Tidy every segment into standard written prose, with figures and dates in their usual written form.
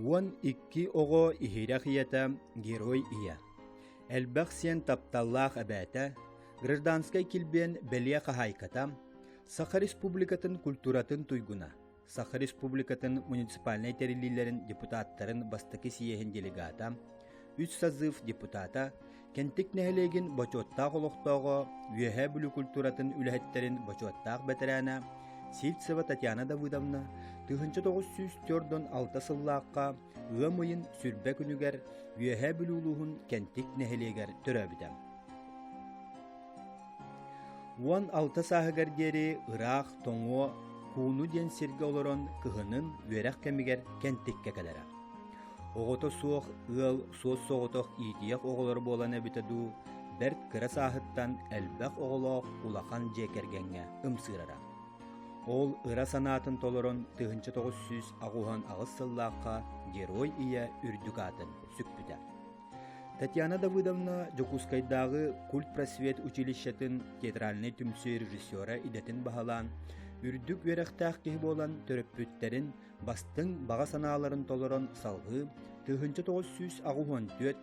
12 оҕо иһирэх ийэтэ Герой ийэ. Элбэх сиэн тапталлаах эбээтэ, гражданскай килбиэн бэлиэ хаһаайката, Саха Республикатын культуратын туйгуна, Саха Республикатын муниципальнай тэриллиилэрин депутаттарын бастакы съеһин делегата, үс созыв депутата, Кэнтик нэһилиэгин бочуоттаах олохтооҕо, Үөһээ Бүлүү культуратын үлэһиттэрин бочуоттаах бэтэрээнэ Сивцева Татьяна Давыдовна 1946 сыллаахха ыам ыйын сүрбэ күнүгэр Үөһээ Бүлүү улууһун Кэнтик нэһилиэгэр төрөөбүтэ. 16 сааһыгар диэри ыраах Тоҥуо Кууну диэн сиргэ олорон кыһынын үөрэх кэмигэр Кэнтиккэ кэлэрэ. Оҕото суох ыал суос-соҕотох иитийэх оҕолоро буолан эбитэ дуу, бэрт кыра сааһыттан элбэх оҕолоох улахан дьиэ кэргэҥҥэ ымсыырара. Ол ыра санаатын толорон 1988 сыллаахха Герой ийэ үрдүк аатын сүкпүтэ. Татьяна Давыдовна Дьокуускайдааҕы культпросвет училищетын театральнай түмсүү режиссера идэтин баһылаан, үрдүк үөрэхтээх киһи буолан төрөппүттэрин бастыҥ баҕа санааларын толорон салҕыы 1984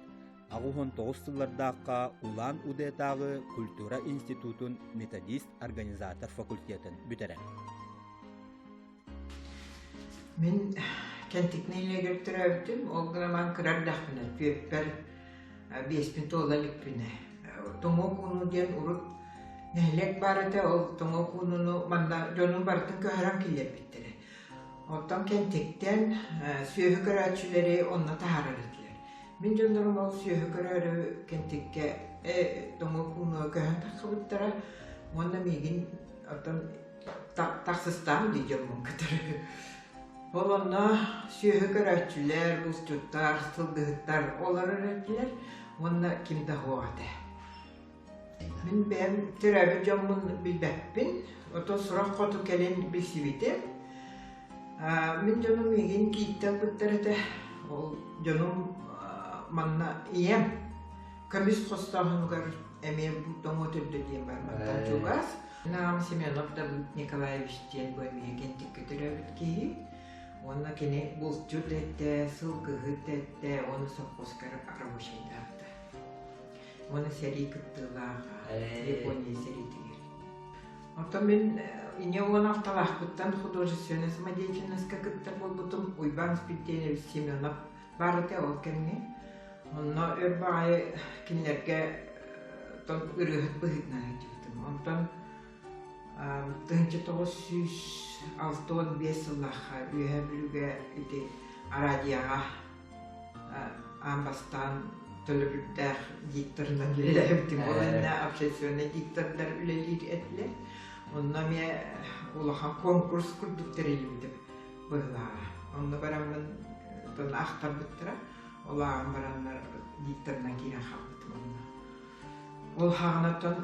89 сыллардаахха Улан Удэтааҕы культура институтун методист-организатор факультетын бүтэрэр. Мин Кэнтик нэһилиэгэр төрөөбүтүм, ол гынан кыра эрдэхпинэ, түөппэр биэспин туола иликпинэ. Тоҥуо Кууну диэн урут нэһилиэк баар этэ, ол Тоҥуо Куунуну манна дьонун барытын көһөрөн киллэрбиттэрэ. Оттон Кэнтиктэн сүөһү көрөөччүлэри онно таһаарар этилэр. Мин дьоннорум ол сүөһү көрөөрү Кэнтиккэ Тоҥуо Куунуга көһөн тахсыбыттара уонна миигин оттон тахсыстаам дии дьоммун кытары. Ол онно сүөһү көрөөччүлэр, булчуттар, сылгыһыттар олорор этилэр уонна ким да суох этэ. Мин бэйэм төрөөбүт дьоммун билбэппин, оттон сурах хоту кэлин билсибитим. Мин дьонум миигин кииттэ ылбыттар этэ. Ол дьонум манна ийэм көмүс хостооһунугар эмиэ тоҥуо төрдө диэн бар мантан чугас. Нам Семенов Давыд Николаевич диэн бу эмиэ Кэнтиккэ төрөөбүт киһи. Уонна кини булчут этэ, сылгыһыт этэ, уонна совхозка рабочайдаабыта. Уонна сэрии кыттыылааҕа, Япония сэриитигэр. Оттон мин иньэ 16-лаахпыттан художественнай самодеятельноска кыттар буолбутум. Уйбаан Спирденович Семенов баар этэ ол кэмҥэ. Онно өр баҕайы кинилэргэ ырыаһыт быһыытынан сылдьыбытым. Онтон 1965 сыллаахха Үөһээ Бүлүүгэ ити араадьыйаҕа аан бастаан төлөбүрдээх дикторынан үлэлээбитим. Ол иннинэ общественнай диктордар үлэлиир этилэр. Онно эмиэ улахан конкурс курдук тэриллибитим быһыылааҕа. Онно бараммын ахтарбыттара. Ол ааҕан бараннар дикторынан киирэн хаалбытым онно. Ол хаҕанаттан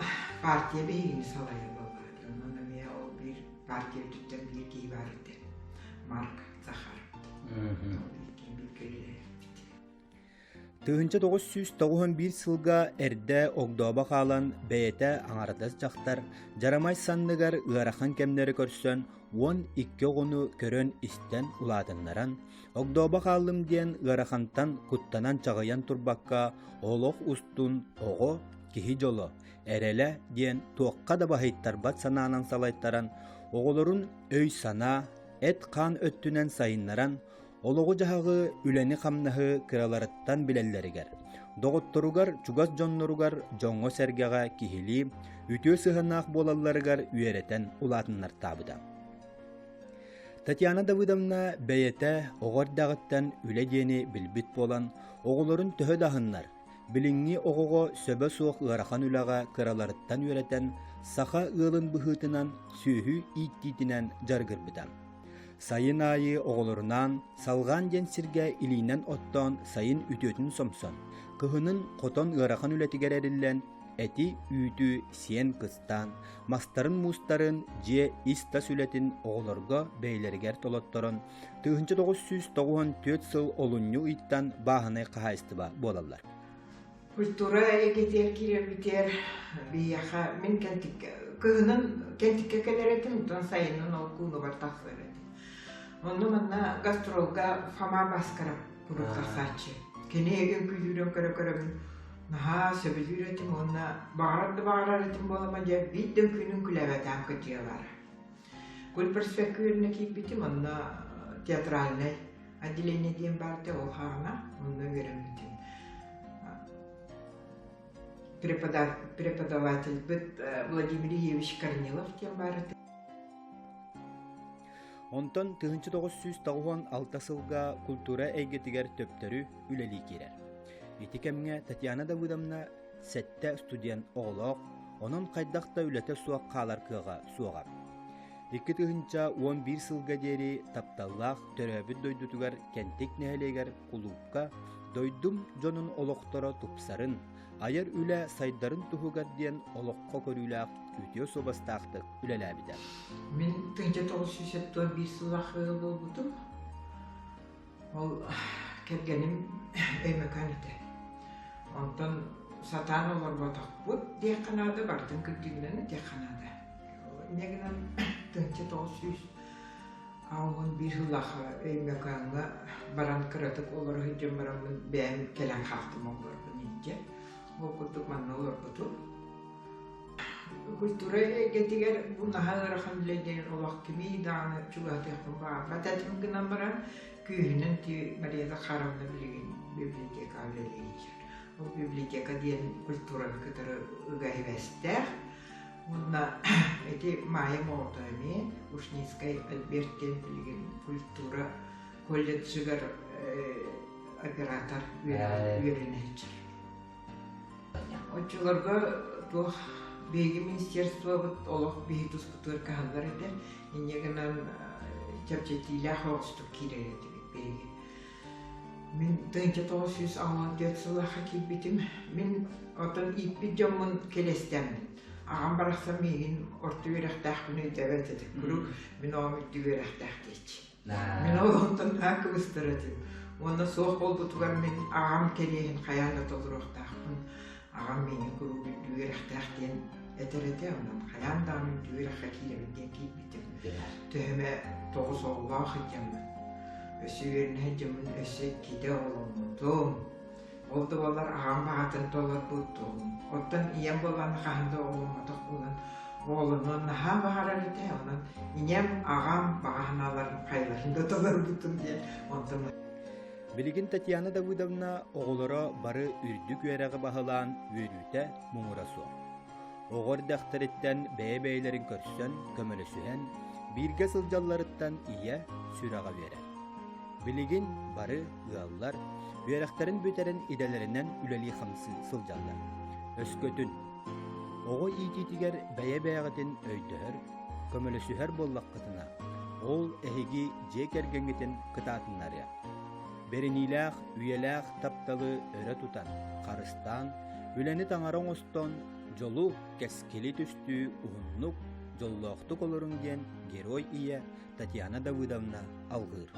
партия биһигини салайар буоллаҕа дии. Онон эмиэ ол биир партия өттүттэн биир киһи баар этэ. Марк Захаров. Ол биир киһи бииргэ үлэлээбиппит. 1991 сылга эрдэ огдообо хаалан бэйэтэ аҥарадас дьахтар дьарамай санныгар ыарахан кэмнэри көрсөн 12 оҕону көрөн-истэн улаатыннаран огдообо хааллым диэн ыарахантан куттанан чаҕыйан турбакка олох устун оҕо киһи дьоло эрэлэ диэн туохха да баһыйтарбат санаанан салайтаран оҕолорун өй-санаа эт-хаан өттүнэн сайыннаран Олоҕу-дьаһаҕы, үлэни-хамнаһы кыраларыттан билэллэригэр, доҕотторугар, чугас дьонноругар, дьоҥҥо-сэргэҕэ киһилии, үтүө сыһыаннаах буолалларыгар үөрэтэн улаатыннартаабыта. Татьяна Давыдовна бэйэтэ оҕо эрдэҕиттэн үлэ диэни билбит буолан, оҕолорун төһө да аһыннар, билиҥҥи оҕоҕо сөбө суох ыарахан үлэҕэ кыраларыттан үөрэтэн, саха ыалын быһыытынан сүөһү ииттиитинэн дьарыгырбыта. Сайын аайы оҕолорунаан Салҕаан диэн сиргэ илиинэн оттоон сайын үтүөтүн сомсон, кыһынын хотон ыарахан үлэтигэр эриллэн, эти, үүтү сиэн кыстаан, мастарын-муустарын, дьиэ ис-тас үлэтин оҕолорго бэйэлэригэр толотторон, 1994 сыл олунньу ыйтан бааһынай хаһаайыстыба буолаллар. Культура эйгэтигэр киирэрбитигэр биһиэхэ мин Кэнтиккэ кыһынын Кэнтиккэ кэлэр этим, онтон сайынын ол куунубар тахсар этим. Онно манна гастролга Фома Баскаров куруук тахсааччы. Кини үҥкүүлүүрүн көрө-көрөбүн наһаа сөбүлүүр этим уонна баҕарар да баҕарар этим буолама дьэ биир да үҥкүүнү үҥкүүлээбэтэҕим кырдьыга баара. Кульпроспекка үөрэнэ киирбитим, онно театральнай отделение диэн баар этэ, ол хаана онно үөрэммитим. Преподавательбыт Владимир Ильевич Корнилов диэн баар этэ. Онтон 1996 сылга культура эйгэтигэр төптөрү үлэлии киирэр. Ити кэмҥэ Татьяна Давыдовна сэттэ студент оҕолоох, онон хайдах да үлэтэ суох хаалар кыаҕа суоҕа. 2011 сылга диэри тапталлаах төрөөбүт дойдутугар Кэнтик нэһилиэгэр кулуупка дойдум дьонун олохторо тупсарын, айар үлэ сайдарын туһугар диэн олоххо көрүүлээх үтүө суобастаахтык үлэлээбитэ. Мин 1971 сыллаах ыал буолбутум. Ол кэргэним Өймөкөөн этэ. Онтон сатаан олорботохпут диэххэ наада, барытын кырдьыгынан этиэххэ наада. Инньэ гынан 1991 сыллаах Өймөкөөҥҥө баран кыратык олоро сылдьан бараммын бэйэм кэлэн хаалтым оҕолорбун илдьэ. Ол курдук манна олорбутум. Культура эйгэтигэр бу наһаа ыарахан үлэ диэн олох кими даҕаны чугаһатыахпын баҕарбат этим гынан баран күүһүнэн Мария Захаровна билигин библиотекаҕа үлэлиир. Ол библиотека диэн культураны кытары ыга сибээстээх. Уонна ити Майя оҕото эмиэ Ушницкай Альберт диэн билигин культура колледжыгар оператор үөрэнээччи. Оччолорго туох биһиги министерствобыт олох биһи туспутугар кыһаллар этэ. Инньэ гынан чэпчэтиилээх оҕустук киирэр этибит биһиги. Мин 1994 сыллаахха киирбитим. Мин оттон ииппит дьоммун кэлэстэммин. Аҕам барахсан миигин орто үөрэхтээхпин өйдөөбөт этэ. Куруук мин оҕом үрдүк үөрэхтээх диэччи. Мин ол онтон наһаа кыбыстар этим. Уонна суох буолбутугар мин аҕам кэриэһин хайаан да толоруохтаахпын. Аҕам миигин куруук үрдүк үөрэхтээх диэн этэр этэ, онон хайаан даҕаны үрдүк үөрэххэ киирэбин диэн киирбитим. Төһөмө тоҕус оҕолоох сылдьаммын, өссө үөрэнэ сылдьаммын өссө иккитэ оҕоломмутум. Ол да буоллар аҕам баҕатын толорбутум. Оттон ийэм буоллаҕына хаһан да оҕоломмотох буолан оҕолонуон наһаа баҕарар этэ. Онон ийэм, аҕам баҕа санааларын хайаларын да толорбутум диэн онтон Билигин Татьяна Давыдовна оҕолоро бары үрдүк үөрэҕи баһылаан үөрүүтэ муҥура суох. Оҕо эрдэхтэриттэн бэйэ-бэйэлэрин көрсөн, көмөлөсүһэн, бииргэ сылдьалларыттан ийэ сүрэҕэ үөрэр. Билигин бары ыаллар, үөрэхтэрин бүтэрэн идэлэринэн үлэлии-хамсыы сылдьаллар. Өскөтүн оҕо иитиитигэр бэйэ-бэйэҕитин өйдөһөр, көмөлөсүһэр буоллаххытына, ол эһиги дьиэ кэргэҥҥитин кытаатыннарыа. Бэриниилээх, үйэлээх тапталы өрө тутан, харыстаан, үлэни таҥара оҥостон, дьолу, кэскили түстүү уһуннук, дьоллоохтук олоруҥ диэн герой ийэ Татьяна Давыдовна алгыыр.